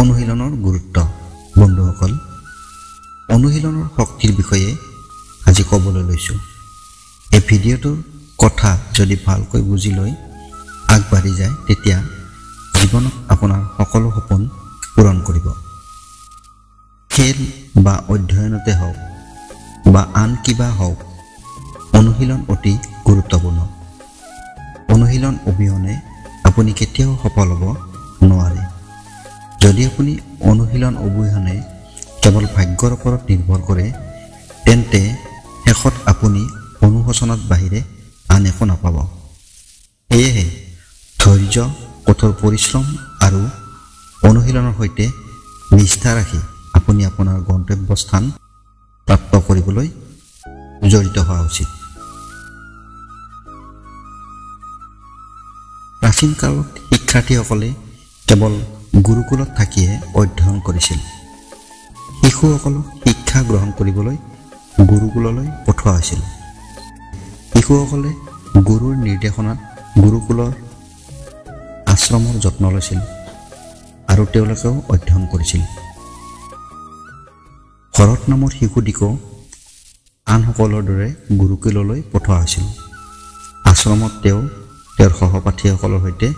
অনুশীলনৰ গুৰুত্ব। বন্ধুসকল, অনুশীলনৰ শক্তিৰ বিষয়ে আজি ক'বলৈ লৈছোঁ। এই ভিডিঅ'টোৰ কথা যদি ভালকৈ বুজি লৈ আগবাঢ়ি যায়, তেতিয়া জীৱনত আপোনাৰ সকলো সপোন পূৰণ কৰিব। খেল বা অধ্যয়নতে হওক বা আন কিবা হওক, অনুশীলন অতি গুৰুত্বপূৰ্ণ। অনুশীলন অবিহনে আপুনি কেতিয়াও সফল হ'ব নোৱাৰে। যদি আপুনি অনুশীলন অবিহনে কেৱল ভাগ্যৰ ওপৰত নিৰ্ভৰ কৰে, তেন্তে শেষত আপুনি অনুশোচনাত বাহিৰে আন একো নাপাব। সেয়েহে ধৈৰ্য, কঠোৰ পৰিশ্ৰম আৰু অনুশীলনৰ সৈতে নিষ্ঠা ৰাখি আপুনি আপোনাৰ গন্তব্যস্থান প্ৰাপ্ত কৰিবলৈ জড়িত হোৱা উচিত। প্ৰাচীন কালত শিক্ষাৰ্থীসকলে কেৱল গুৰুকুলত থাকিয়ে অধ্যয়ন কৰিছিল। শিশুসকলক শিক্ষা গ্ৰহণ কৰিবলৈ গুৰুকুললৈ পঠোৱা হৈছিল। শিশুসকলে গুৰুৰ নিৰ্দেশনাত গুৰুকুলৰ আশ্ৰমৰ যত্ন লৈছিল আৰু তেওঁলোকেও অধ্যয়ন কৰিছিল। ভৰত নামৰ শিশুটিকো আনসকলৰ দৰে গুৰুকুললৈ পঠোৱা হৈছিল। আশ্ৰমত তেওঁ তেওঁৰ সহপাঠীসকলৰ সৈতে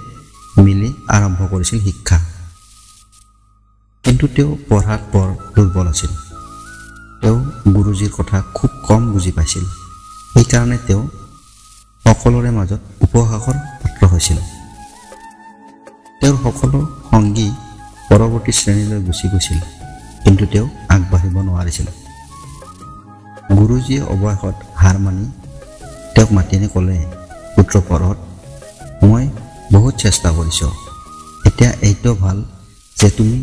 মিলি আৰম্ভ কৰিছিল শিক্ষা। কিন্তু তেওঁ পঢ়াত বৰ দুৰ্বল আছিল। তেওঁ গুৰুজীৰ কথা খুব কম বুজি পাইছিল। সেইকাৰণে তেওঁ সকলোৰে মাজত উপহাসৰ পাত্ৰ হৈছিল। তেওঁৰ সকলো সংগী পৰৱৰ্তী শ্ৰেণীলৈ গুচি গৈছিল, কিন্তু তেওঁ আগবাঢ়িব নোৱাৰিছিল। গুৰুজীয়ে অৱশেষত হাৰ মানি তেওঁক মাতি আনি ক'লে, পুত্ৰ ভৰত, মই বহুত চেষ্টা কৰিছোঁ। এতিয়া এইটো ভাল যে তুমি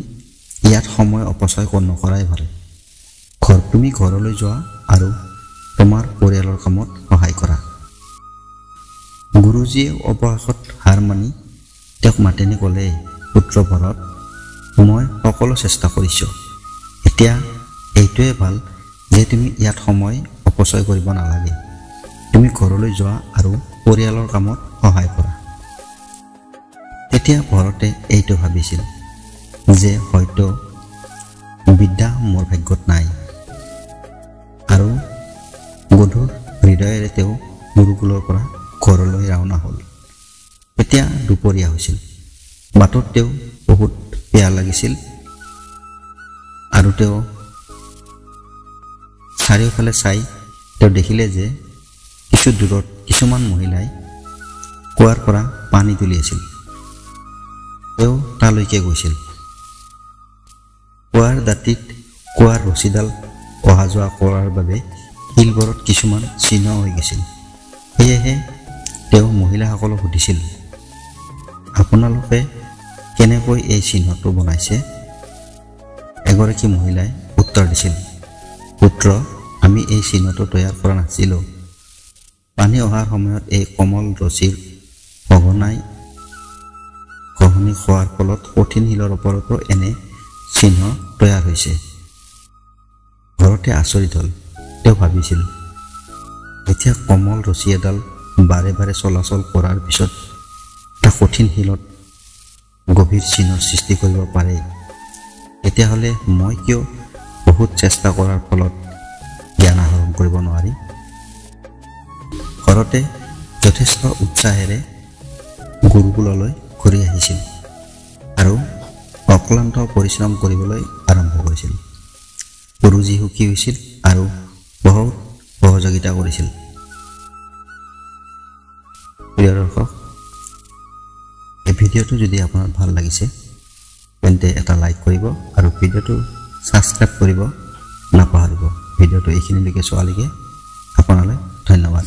ইয়াত সময় অপচয় নকৰাই ভাল। তুমি ঘৰলৈ যোৱা আৰু তোমাৰ পৰিয়ালৰ কামত সহায় কৰা। গুৰুজীয়ে অৱশেষত হাৰ মানি তেওঁক মাতি আনি ক'লে, পুত্ৰ ভৰত, মই সকলো চেষ্টা কৰিছোঁ। এতিয়া এইটোৱে ভাল যে তুমি ইয়াত সময় অপচয় কৰিব নালাগে। তুমি ঘৰলৈ যোৱা আৰু পৰিয়ালৰ কামত সহায় কৰা। তেতিয়া ভৰতে এইটো ভাবিছিল যে হয়তো বিদ্যা মোৰ ভাগ্যত নাই, আৰু গধুৰ হৃদয়েৰে তেওঁ গুৰুকুলৰ পৰা ঘৰলৈ ৰাওনা হ'ল। তেতিয়া দুপৰীয়া হৈছিল। বাটত তেওঁ বহুত বেয়া লাগিছিল আৰু তেওঁ চাৰিওফালে চাই তেওঁ দেখিলে যে কিছু দূৰত কিছুমান মহিলাই কুঁৱাৰ পৰা পানী তুলি আছিল। তেওঁ তালৈকে গৈছিল। কুঁৱাৰ দাঁতিত কুঁৱাৰ ৰছীডাল অহা যোৱা কৰাৰ বাবে শিলবোৰত কিছুমান চিহ্ন হৈ গৈছিল। সেয়েহে তেওঁ মহিলাসকলক সুধিছিল, আপোনালোকে কেনেকৈ এই চিহ্নটো বনাইছে? এগৰাকী মহিলাই উত্তৰ দিছিল, পুত্ৰ, আমি এই চিহ্নটো তৈয়াৰ কৰা নাছিলোঁ। পানী অহাৰ সময়ত এই কোমল ৰছীৰ সঘনাই ঘঁহনি খোৱাৰ ফলত কঠিন শিলৰ ওপৰতো এনে চিহ্ন তৈয়াৰ হৈছে। ঘৰতে আচৰিত হ'ল। তেওঁ ভাবিছিল, এতিয়া কোমল ৰছী এডাল বাৰে বাৰে চলাচল কৰাৰ পিছত এটা কঠিন শিলত গভীৰ চিহ্নৰ সৃষ্টি কৰিব পাৰে, তেতিয়াহ'লে মই কিয় বহুত চেষ্টা কৰাৰ ফলত জ্ঞান আহৰণ কৰিব নোৱাৰিম? ঘৰতে যথেষ্ট উৎসাহেৰে গুৰুকুললৈ ঘূৰি আহিছিল আৰু অক্লান্ত পৰিশ্ৰম কৰিবলৈ আৰম্ভ কৰিছিল। গুৰুজী সুখী হৈছিল আৰু বহুত সহযোগিতা কৰিছিল। প্ৰিয় দৰ্শক, এই ভিডিঅ'টো যদি আপোনাৰ ভাল লাগিছে তেন্তে এটা লাইক কৰিব আৰু ভিডিঅ'টো ছাবস্ক্ৰাইব কৰিব নাপাহৰিব। ভিডিঅ'টো এইখিনিলৈকে চোৱালৈকে আপোনালৈ ধন্যবাদ।